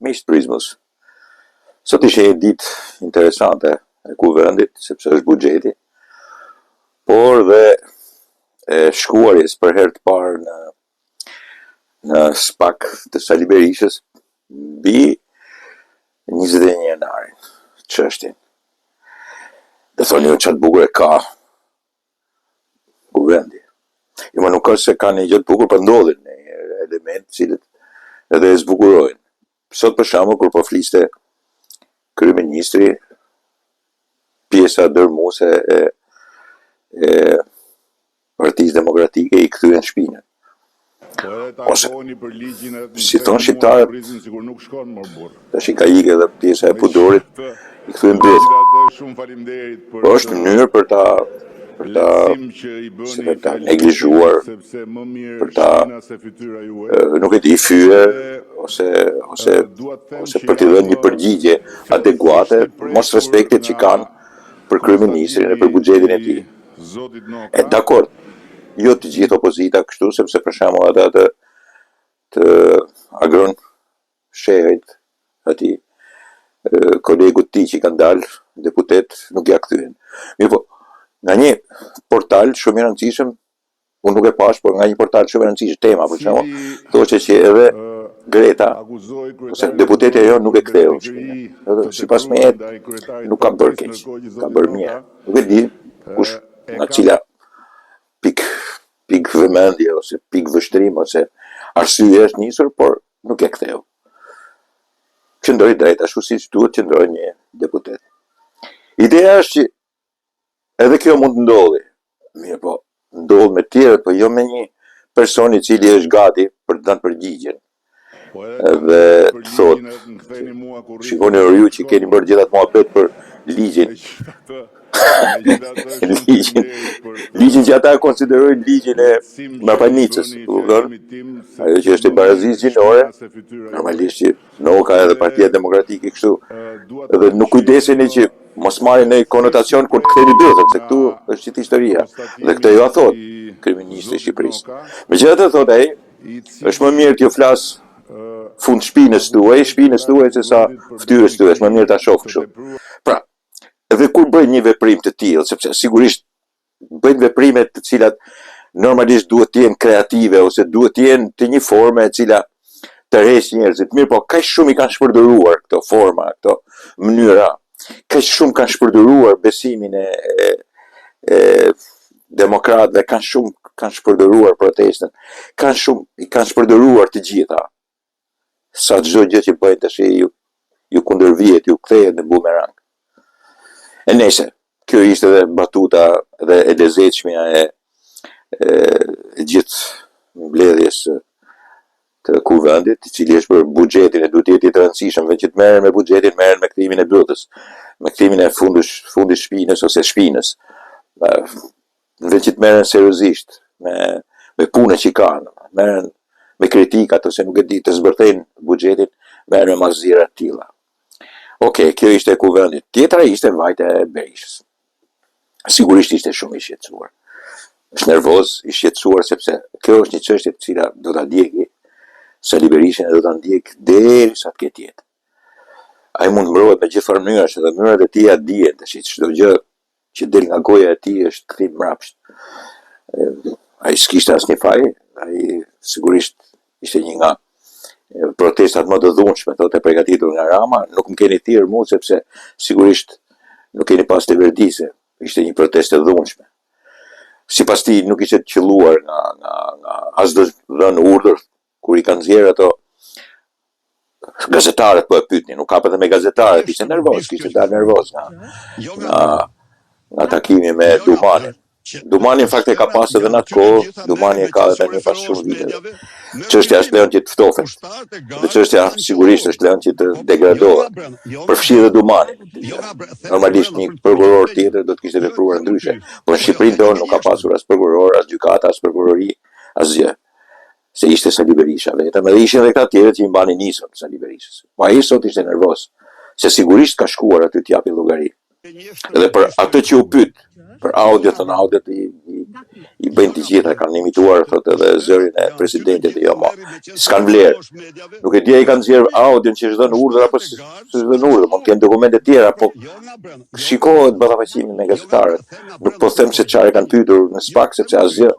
Miq të Prizmës, sot ishte një ditë interesante e kuvendit, sepse është buxheti, por dhe e shkuarjes për herë të parë në në SPAK të Sali Berishës mbi 21 janarin, çështjen. Do thoni ju ça të bukur e ka Kuvendi. Jo, më nuk është se ka një gjë të bukur, po ndodhin një element të cilët edhe e zbukurojnë. Sot për shembull kur po fliste kryeministri, pjesa dërmuese e e Partisë Demokratike i kthyen shpinën. Po edhe të Ose, ankoheni për ligjin edhe të më si thonë ktheni mua në shqiptarët, kurrizin sikur nuk shkon mor burrë. tash i ka ikë edhe pjesa e Pudorit, Megjithatë, i kthyen bythën. megjithatë shumë faleminderit për Po është këtë mënyrë për ta për ta lehtësim që i si bëni them ta fjalimit tim, neglizhuar, sepse më mirë për ta shpina se fytyra juaj. nuk e di fyer Dhe ose ose dua të them ose që për t'i jam dhënë një përgjigje adekuate thellësisht i prekur mosrespektit që nga kanë për kryeministrin e për konstatimi buxhetin e i tij. zotit E Noka, dakord, jo të gjithë opozita kështu, sepse për shembull ata të të Agron Shehajt, atij kolegut të tij që kanë dalë deputet, nuk ja kthyen. Mirëpo, nga një portal shumë i rëndësishëm, unë nuk e pash, por nga një portal shumë i rëndësishëm, tema për shembull, cili thoshte që edhe Greta akuzoi ose kryetarin e deputetja Kuvendit jonë nuk për e ktheu shpinën. besnikëri Edhe të sipas tepruar meje ndaj kryetarit nuk të ka bërë partisë, keq, ndërkohë që ka zoti bërë Noka mirë. Nuk e di kush e nga ka cila pikë pikë vëmendje ose pikë vështrim ose arsye është nisur, por nuk e ktheu. Qëndroi drejt ashtu siç duhet të qëndrojë një deputet. Ideja është që edhe kjo mund të ndodhi. Mirëpo, ndodh me tjerët, po jo me një person i cili është gati për të dhënë përgjigjen. Po edhe të Dhe ankoheni për të thotë ligjin edhe të më që ktheni mua kurrizin shikoni sikur or ju nuk që shkon keni mor bërë burrë. gjithë atë muhabet për ligjin. Megjithatë, megjithatë shumë ligjin, faleminderit për këtë ligjin që ata e konsiderojnë ligjin e lehtësim që i Mrapanicës, bëni kupton? fjalimit tim, Ajo sepse që është e më barazisë mirë gjinore, shpina se fytyra juaj. normalisht që Noka edhe Dhe Partia Demokratike kështu, dua të edhe them nuk që jam kujdeseni që mos marrin në thellësisht i konotacion kur të ktheni prekur bythën, se nga këtu është gjithë historia. Dhe këtë konstatimi jua thotë i kryeministri i zotit Shqipërisë. Noka, Megjithatë thotë ai, i është më cili mirë t'ju flas fund shpinës tuaj, akuzoi shpinës kryetarin tuaj e se sa Kuvendit për fytyrës tuaj, është më mirë ta besnikëri shoh të kështu. tepruar Pra, edhe kur bëjnë një veprim të tillë, sepse sigurisht bëjnë veprime të cilat normalisht duhet të jenë kreative ose duhet të jenë të një forme e cila tërheq njerëzit. Mirëpo, kaq shumë i kanë shpërdoruar këto forma, këto mënyra, kaq shumë kanë shpërdoruar besimin e, e, e demokratëve, kanë shumë kanë shpërdoruar protestën, kanë shumë i kanë shpërdoruar të gjitha. Sa çdo gjë që bëjnë tash ju ju kundërvihet, ju kthehet në bumerang. E nejse, kjo ishte edhe batuta dhe e lezetshmja e e, e gjithë mbledhjes së të kuvendit, i cili është për buxhetin e duhet të jetë i të rëndësishëm, veç që të merren me buxhetin, merren me kthimin e bythës, me kthimin e fundit fundit shpinës ose shpinës. Në vend që të merren seriozisht me me punën që kanë, merren me kritikat ose nuk e di të zbërthejnë buxhetin, merren me marrëzira të tilla. Okej, kjo ishte e kuvendit. Tjetra ishte vajtja e Berishës. Sigurisht ishte shumë i shqetësuar. Është nervoz, i shqetësuar sepse kjo është një çështje e cila do ta ndjeki Sali Berishën e do ta ndjek derisa të ketë jetë. Ai mund të mbrohet me gjithë farë mënyrash edhe mënyrat e tija dihen, tash çdo gjë që del nga goja e tij është kthim mbrapsht. Ai s'kishte asnjë faj, ai sigurisht ishte një nga protestat më të dhunshme, thotë e përgatitur nga Rama, nuk më keni thirrur mua sepse sigurisht nuk keni pas leverdise, ishte një protestë e dhunshme. Sipas tij nuk ishte qëlluar nga nga nga as do dhënë urdhër kur i kanë nxjerrë ato gazetarët po e pyetnin, u kap edhe me gazetarët, ishte nervoz, kishte dalë nervoz nga nga nga takimi me Dumanin. Dumani në fakt e ka pas edhe në atë kohë, Dumani e ka edhe tani pas shumë viteve. Çështja është lënë që të ftohet. Dhe çështja sigurisht është lënë që të degradohet. Përfshi edhe Dumanin. Normalisht një prokuror tjetër do të kishte vepruar ndryshe, por në Shqipërinë tonë nuk ka pasur as prokuror, as gjykata, as prokurori, asgjë. Se ishte Sali Berisha vetëm, edhe ishin edhe këta tjerët që i mbanin nisur Sali Berishës. Po ai sot ishte nervoz, se sigurisht ka shkuar aty të japi llogari. Edhe për atë që u pyet, për audio, thënë audiot i, i. I bëjnë të gjitha, kanë imituar thotë edhe zërin e presidentit jo mo. S'kan vlerë. Nuk e di a i kanë nxjerr audion që është dhënë urdhër apo s'është dhënë urdhër, mund të kenë dokumente tjera, po shikohet ballafaqimi me gazetarët. Nuk po them se çfarë kanë pyetur në SPAK sepse asgjë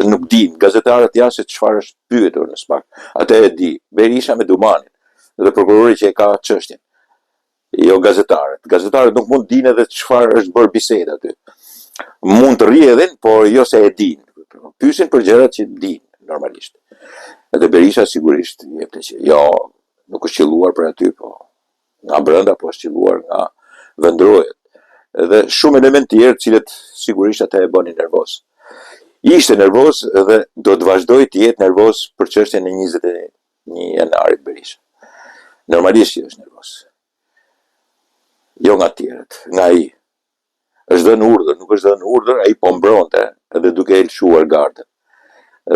nuk din. Gazetarët janë se çfarë është pyetur në SPAK. Atë e di Berisha me Dumanin dhe prokurori që e ka çështjen. Jo gazetarët. Gazetarët nuk mund të dinë edhe çfarë është bërë bisedë aty. Mund të rrjedhin, por jo se e dinë. Pyesin për gjërat që dinë normalisht. Edhe Berisha sigurisht jepte që jo, nuk është qelluar për aty, po nga brenda, po është qelluar nga vendrojet. Edhe shumë elementë tjerë, të cilët sigurisht atë e bënin nervoz. Ishte nervoz dhe do të vazhdojë të jetë nervoz për çështjen e 21 janarit Berisha. Normalisht që është nervoz. Jo nga të tjerët, nga ai. Është dhënë urdhër, nuk është dhënë urdhër, ai po mbronte edhe duke e lëshuar gardën.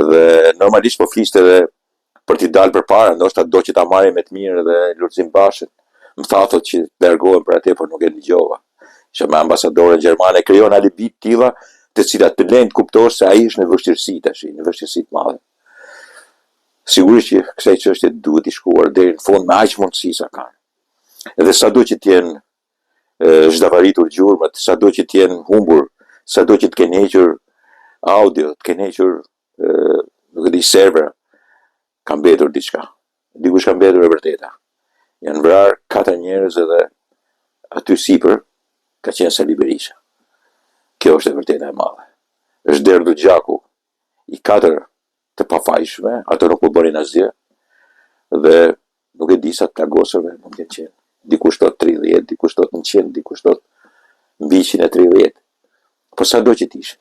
Dhe normalisht po fliste edhe për t'i dalë përpara, ndoshta do që ta marrë me të mirë edhe Lulzim Bashën. Më tha thotë që të largohem për atë, por nuk e dëgjova. Që me ambasadoren gjermane krijon alibi të tilla, të cilat të lënë të kuptosh se ai është në vështirësi tash, në vështirësi të madhe. Sigurisht që kësaj çështje duhet i shkuar deri në fund me aq mundësi sa kanë. Edhe sado që të jenë zhdavaritur gjurmët, sado që të jenë humbur, sado që të kenë hequr audio, të kenë hequr nuk e di servera, ka mbetur diçka. Dikush ka mbetur e vërteta. Janë vrarë katër njerëz edhe aty sipër ka qenë Sali Berisha. Kjo është e vërteta e madhe. Është derdhur gjaku i katër të pafajshme, ato nuk po bënin asgjë dhe nuk e di sa të plagosurve mund të kenë qenë. Dikush thot 30, dikush thot 100, dikush thot mbi 130. Po sado që të ishin.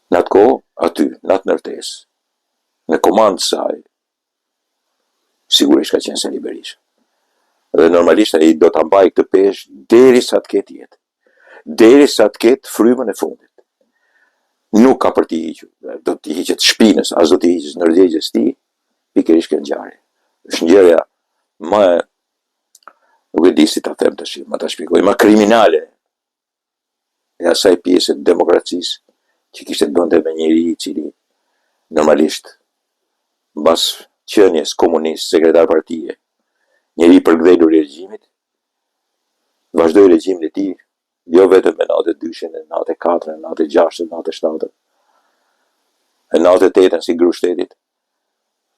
Në atë kohë, aty, në atë ndërtesë, në komandë saj, sigurisht ka qenë Sali Berisha. Dhe normalisht ai do ta mbajë këtë peshë derisa të ketë jetë. Derisa të ketë frymën e fundit. Nuk ka për t'i hiqur, do t'i hiqet shpinës, as do t'i hiqet ndërgjegjes tij, pikërisht kjo ngjarje. Është ngjarja më nuk e di si ta them tash, më ta shpjegoj, më kriminale e asaj pjese të demokracisë që kishte të bënte me njeri i cili normalisht mbas qenies komunist, sekretar partie, njeri i përkëdhelur i regjimit, vazhdoi regjimin e tij jo vetëm me 92-shin, e 94-ën, 96-ën, 97-ën, e 98-ën si grusht shtetit,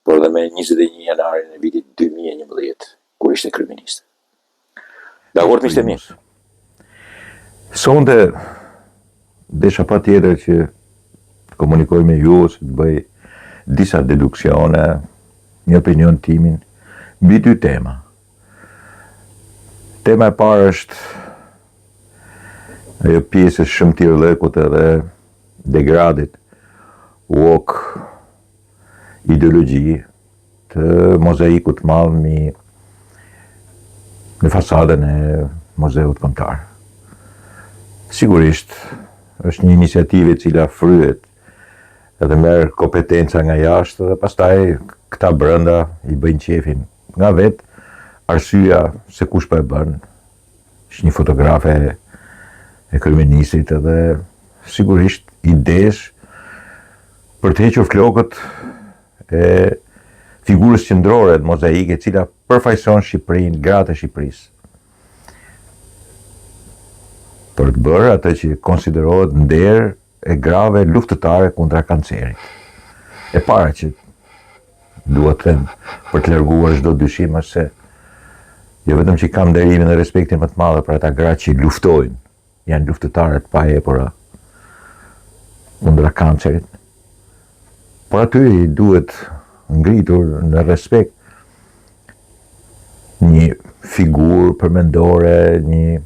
por dhe me 21 janarin e vitit 2011, kur ishte kryeministër. Dakord, miqtë e mi. Sonte desha patjetër që të komunikoj me ju ose të bëj disa deduksione, një opinion timin mbi dy tema. Tema e parë është ajo pjesë e shëmtirllëkut edhe degradit woke ideologji të mozaikut të madh mi në fasadën e Muzeut Kombëtar. Sigurisht, është një iniciativë e cila fryhet edhe merr kompetenca nga jashtë dhe pastaj këta brenda i bëjnë qefin nga vetë arsyeja se kush po e bën, është një fotografe e kryeministrit edhe sigurisht idesë për të hequr flokët e figurës qendrore të mozaikut e cila përfaqëson Shqipërinë, gratë e Shqipërisë. Për të bërë atë që konsiderohet nder e grave luftëtare kundra kancerit. E para që dua të them për të larguar çdo dyshim është se jo vetëm që kam nderimin dhe respektin më të madh për ata gra që luftojnë, janë luftëtare të paepura kundra kancerit, por aty i duhet ngritur në respekt një figurë përmendore, një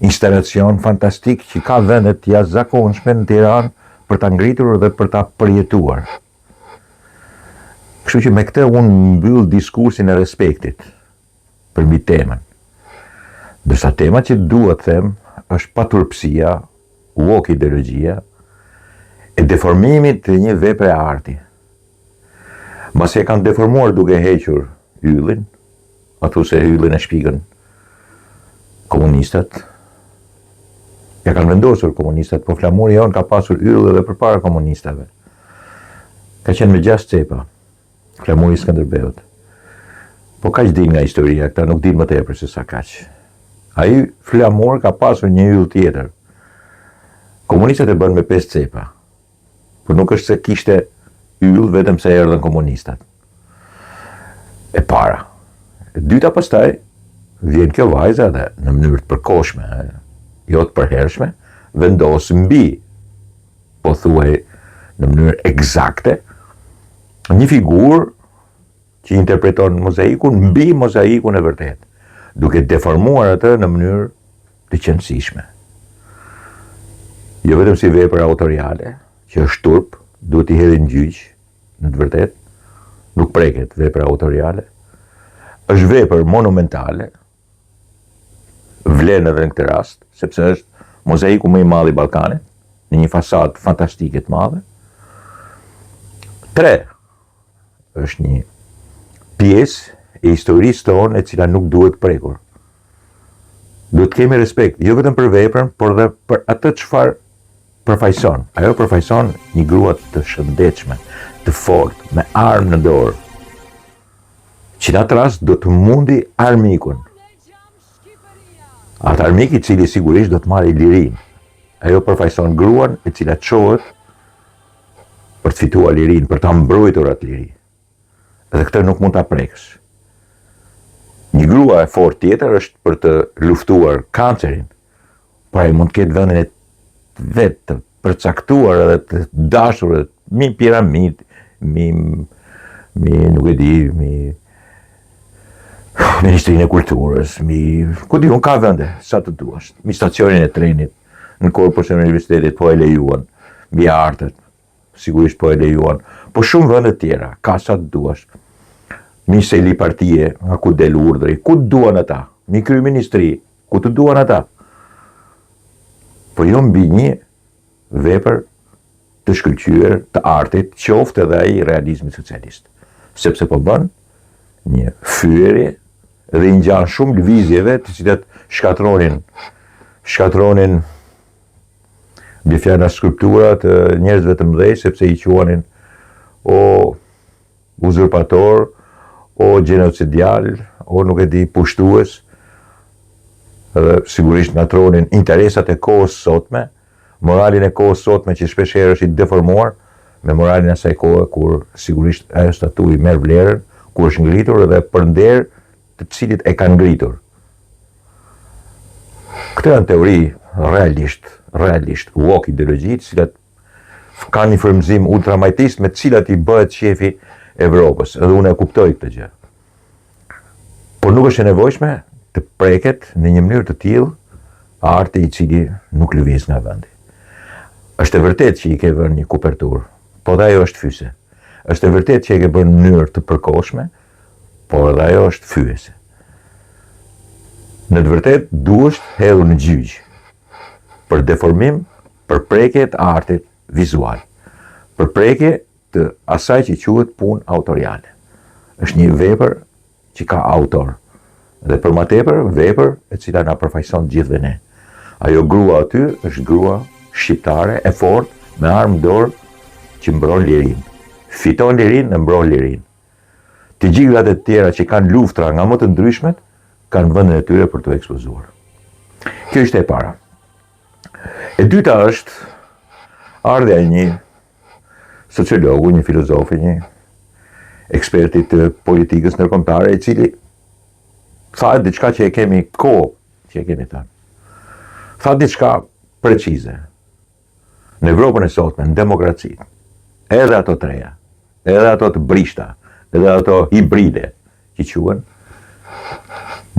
instalacion fantastik që ka vende të jashtëzakonshme në Tiranë për ta ngritur dhe për ta përjetuar. Kështu që me këtë unë mbyll diskursin e respektit përmbi temën. Ndërsa tema që dua të them është paturpësia, woke ideologjia, e deformimit të një vepre arti. Mbasi e kanë deformuar duke hequr yllin, a thu se yllin e shpikën komunistat. Ja kanë vendosur komunistat, po flamuri jonë ka pasur yll edhe përpara komunistave. Ka qenë me gjashtë cepa, flamuri i Skënderbeut. Po kaq dinë nga historia, këta nuk dinë më tepër se sa kaq. Ai flamur ka pasur një yll tjetër. Komunistat e bënë me pesë cepa. Por nuk është se kishte yll vetëm se erdhën komunistat. E para. E dyta pastaj vjen kjo vajza dhe në mënyrë të përkohshme, jo të përhershme, vendos mbi pothuaj në mënyrë ekzakte një figurë që interpreton mozaikun mbi mozaikun e vërtetë, duke deformuar atë në mënyrë të qenësishme. Jo vetëm si vepër autoriale, që është turp, duhet t'i hedhin në gjyq, në të vërtetë, nuk preket vepra autoriale, është vepër monumentale, vlen edhe në këtë rast, sepse është mozaiku më i madh i Ballkanit, në një fasadë fantastike të madhe. 3. Është një pjesë e historisë tonë e cila nuk duhet prekur. Duhet të kemi respekt, jo vetëm për veprën, por dhe për atë çfarë përfaqëson. Ajo përfaqëson një grua të shëndetshme, të fortë, me armë në dorë, që në atë rast do të mundi armikun. Atë armik i cili sigurisht do të marrë lirinë. Ajo përfaqëson gruan e cila çohet për të fituar lirinë, për ta mbrojtur atë liri. Dhe këtë nuk mund ta prekësh. Një grua e fortë tjetër është për të luftuar kancerin, por ai mund të ketë vendin e vet të përcaktuar edhe të dashur edhe mi piramidë, mi, mi nuk e di, mi Ministrinë e Kulturës, mi, ku di unë ka vende, sa të duash, mi stacionin e trenit, në korpusin e universitetit, po e lejuan, mi artet, sigurisht po e lejuan, po shumë vende tjera, ka sa të duash. Mi seli partie, nga ku del urdhri, ku të duan ata, mi kryeministri, ku të duan ata. Po jo mbi një vepër të shkëlqyer të artit, qoftë edhe ai realizmi socialist. Sepse po bën një fyerje dhe i ngjan shumë lëvizjeve të cilat shkatërronin shkatërronin Bie fjala skulptura të njerëzve të mëdhenj sepse i quanin o uzurpator, o gjenocidial, o nuk e di, pushtues, dhe sigurisht ngatërronin interesat e kohës sotme, moralin e kohës sotme që shpesh herë është i deformuar, me moralin e asaj kohe kur sigurisht ajo statujë merr vlerën, kur është ngritur dhe për nder të cilit e kanë ngritur. Këto janë teori realisht, realisht, woke ideologji, të cilat kanë një frymëzim ultramajtist me të cilat i bëhet qefi Evropës, edhe unë e kuptoj këtë gjë. Por nuk është e nevojshme të preket në një mënyrë të tillë arti i cili nuk lëviz nga vendi. Është e vërtetë që i ke vënë një kuperturë, po dhe ajo është fyese. Është e vërtetë që e ke bërë në mënyrë të përkohshme, por edhe ajo është fyese. Në të vërtetë duhet hedhur në gjyq për deformim, për prekje të artit vizual, për prekje të asaj që quhet punë autoriale. Është një vepër që ka autor dhe për ma tepër vepër e cila na përfaqëson gjithëve ne. Ajo grua aty është grua shqiptare e fortë me armë dorë që mbron lirinë. Fiton lirinë dhe mbron lirinë. Të gjithë gratë e tjera që kanë luftra nga më të ndryshmet, kanë vendin e tyre për t'u ekspozuar. Kjo ishte e para. E dyta është ardhja e një sociologu, një filozofi, një eksperti të politikës ndërkombëtare, i cili tha diçka që e kemi kohë që e kemi thënë. Tha diçka precize. Në Evropën e sotme, në demokraci, edhe ato të reja, edhe ato të brishta, edhe ato hibride që quhen,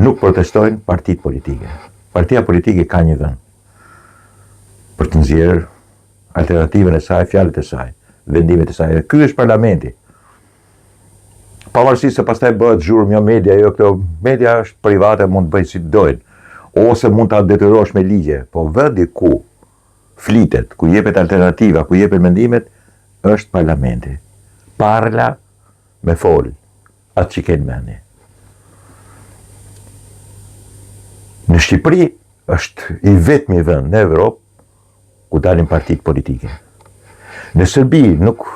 nuk protestojnë partitë politike. Partia politike ka një vend për të nxjerrë alternativën e saj, fjalët e saj, vendimet e saj. Dhe ky është parlamenti. Pavarësisht se pastaj bëhet zhurmë, jo media, jo këto, media është private, mund të bëjnë si të dojnë, ose mund ta detyrosh me ligje, po vendi ku flitet, ku jepet alternativa, ku jepen mendimet, është parlamenti. Parla me fol, atë që ke në mendje. Në Shqipëri, Është i vetmi vend në Evropë ku dalin partitë politike. Në Serbi nuk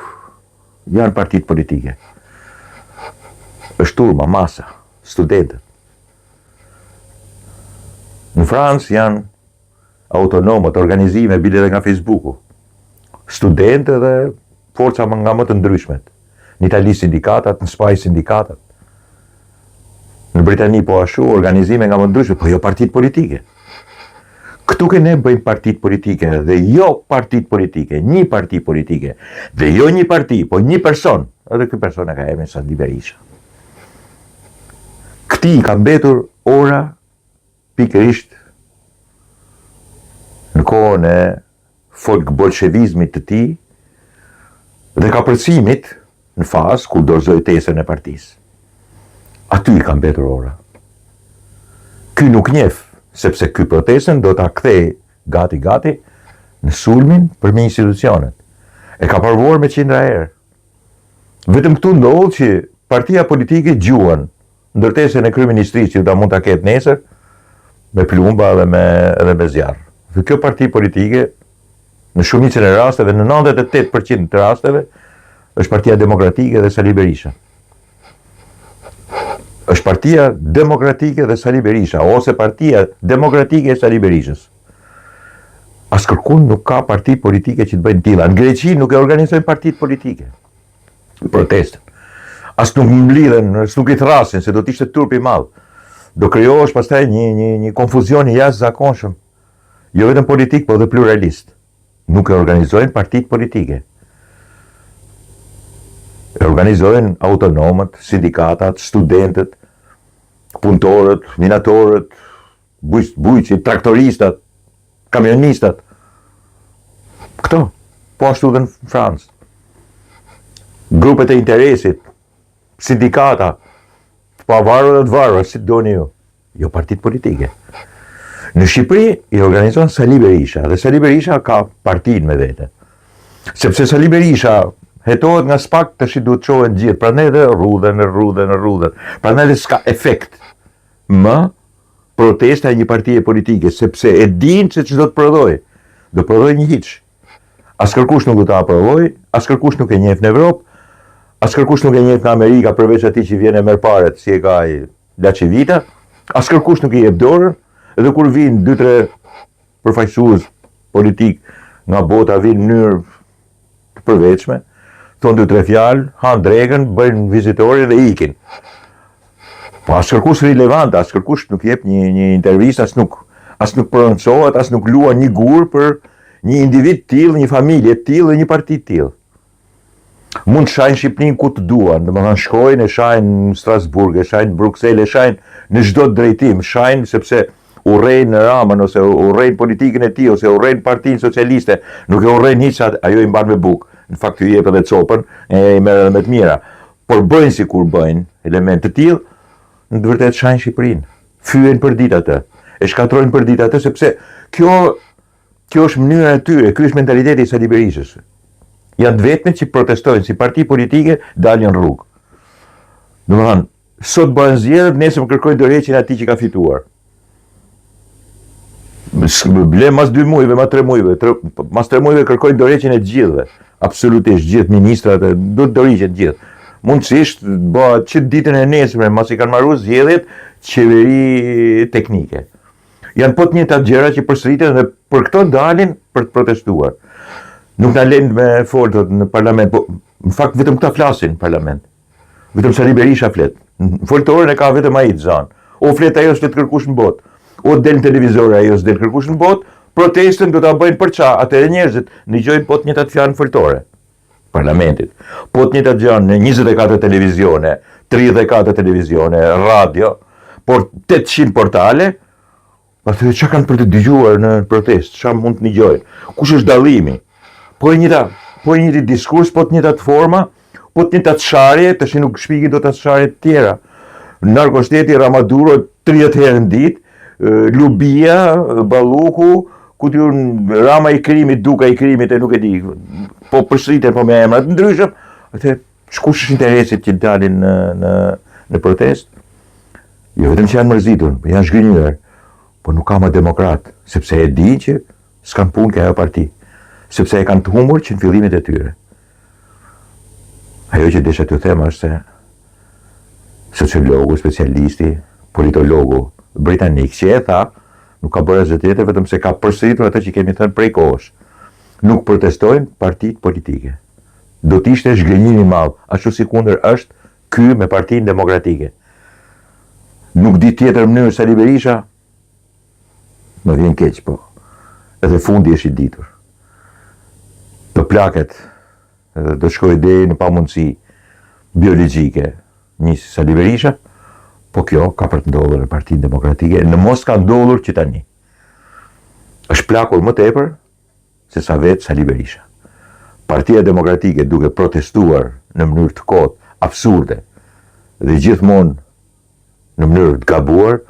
janë partitë politike. Është turma, masa, studentët. Në Francë janë autonomët, organizime, bile edhe nga Facebooku. Studentë dhe forca më nga më të ndryshmet. Në Itali sindikatat, në Spanjë sindikatat. Në Britani po ashtu organizime nga më të ndryshmet, po jo partitë politike. Këtu ke ne bëjmë partitë politike dhe jo partitë politike, një parti politike dhe jo një parti, po një person. Edhe ky person e ka emrin Sali Berisha. Këtij i ka mbetur ora pikërisht në kohën e folk-bolshevizmit të tij dhe kapërcimit në fazë kur dorëzoi tesën e partisë. Aty i ka mbetur ora. Ky nuk njeh, sepse ky protestën do ta kthejë gati gati në sulmin përmbi institucionet. E ka provuar me qindra herë. Vetëm këtu ndodh që partia politike gjuan ndërtesën e kryeministrisë që ta mund ta ketë nesër me plumba dhe me edhe me zjarr. Dhe kjo parti politike në shumicën e rasteve, në 98% të rasteve, është Partia Demokratike dhe Sali Berisha. Është Partia Demokratike dhe Sali Berisha, ose Partia Demokratike e Sali Berishës. Askërkund nuk ka parti politike që të bëjnë tilla. Në Greqi nuk e organizojnë partitë politike. Protestën. As nuk mblidhen, as nuk i thrasin, se do të ishte turp i madh. Do krijohesh pastaj një, një, një konfuzion i jashtëzakonshëm. Jo vetëm politik, po dhe pluralist. Nuk e organizojnë partitë politike. E organizojnë autonomët, sindikatat, studentët, punëtorët, minatorët, bujqit, traktoristat, kamionistat. Këto, po ashtu dhe në Francë. Grupet e interesit, sindikata, të pavarur dhe të varur, si të doni ju. Jo partitë politike. Në Shqipëri i organizon Sali Berisha dhe Sali Berisha ka partinë me vete. Sepse Sali Berisha hetohet nga SPAK tashi duhet të çohen gjithë, prandaj edhe rrudhen, rrudhen, rrudhen. Prandaj edhe s'ka efekt më protesta e një partie politike, sepse e dinë se ç'do të prodhojë. Do prodhojë një hiç. Askërkush nuk do ta aprovojë, askërkush nuk e njeh në Evropë, askërkush nuk e njeh në Amerika përveç atij që vjen e merr paret, si e ka ai LaCivita, askërkush nuk i jep dorën, dhe kur vijnë 2-3 përfaqësues politik nga bota vijnë në mënyrë të përveçme, thonë dy tre fjalë, hanë drekën, bëjnë vizitorin dhe ikin. Po askërkush relevant, askërkush nuk jep një një intervistë, as nuk as nuk prononcohet, as nuk luan një gur për një individ të tillë, një familje të tillë dhe një parti të tillë. Mund të shajnë Shqipërinë ku të duan, domethënë shkojnë e shajnë në Strasburg, e shajnë në Bruksel, e shajnë në çdo drejtim, shajnë sepse urrejnë Ramën ose urrejnë politikën e tij ose urrejnë Partinë Socialiste, nuk e urrejnë hiç ajo i mban me bukë. Në fakt ju jep edhe copën, e i merr edhe me të mira. Por bëjnë sikur bëjnë elementë të tillë, në të vërtetë shajnë Shqipërinë. Fyejnë përditë atë. E shkatërrojnë përditë atë sepse kjo Kjo është mënyra e tyre, ky është mentaliteti i Sali Berishës. Janë të vetmit që protestojnë si parti politike, dalin në rrugë. Domethënë, sot bëhen zgjedhjet, nesër më kërkojnë dorëheqjen e atij që ka fituar. Ble mas dy muajve, mas tre muajve, tre, mas tre muajve kërkojnë dorëheqjen e të gjithëve. Absolutisht gjithë ministrat do të dorëhiqen të gjithë. Mundësisht bëhet që ditën e nesërme, masi kanë mbaruar zgjedhjet, qeveri teknike. Janë po të njëjtat gjëra që përsëriten dhe për këto dalin për të protestuar. Nuk na lënë me fol dot në parlament, po në fakt vetëm këta flasin në parlament. Vetëm Sali Berisha flet. Në foltoren e ka vetëm ai të zanë. O flet ai o s'flet kërkush në botë. O del në televizor ai o s'del kërkush në botë. Protestën do ta bëjnë për ça, atëherë njerëzit dëgjojnë po të njëjtat fjalë në foltore. Parlamentit. Po të njëjtat gjëra në 24 televizione, 34 televizione, radio, por 800 portale, atëherë çka kanë për të dëgjuar në protestë, çka mund të dëgjojnë? Kush është dallimi? Po e njëjta, po i njëjti diskurs, po të njëjtat forma, po të njëjtat sharje, tash nuk shpikin dot as sharje të tjera. Narkoshteti Ramaduro 30 herë në ditë, Lubia, Balluku, ku di unë Rama i krimit, Duka i krimit e nuk e di, po përsëriten po me emra të ndryshëm, atëherë kush është interesi që dalin në në në protestë? Jo vetëm që janë mërzitur, po janë zhgënjyer. Po nuk ka më demokrat, sepse e dinë që s'kanë punë ke ajo parti, sepse e kanë të humbur që në fillimet e tyre. Ajo që desha t'ju them është se sociologu, specialisti, politologu britanik që e tha, nuk ka bërë asgjë tjetër vetëm se ka përsëritur atë që kemi thënë prej kohësh. Nuk protestojnë partitë politike. Do të ishte zhgënjim i madh, ashtu sikundër është ky me Partinë Demokratike. Nuk di tjetër mënyrë Sali Berisha, më vjen keq, po edhe fundi është i ditur. Do plaket dhe do shkojë deri në pamundësi biologjike një si Sali Berisha, po kjo ka për të ndodhur në Partinë Demokratike, në mos ka ndodhur që tani. Është plakur më tepër se sa vetë Sali Berisha. Partia Demokratike duke protestuar në mënyrë të kotë, absurde dhe gjithmonë në mënyrë të gabuar,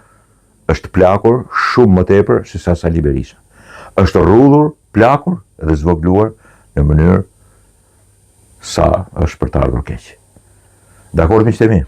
është plakur shumë më tepër se sa Sali Berisha. Është rrudhur, plakur dhe zvogëluar në mënyrë sa është për të ardhur keq. Dakord miqtë e mi?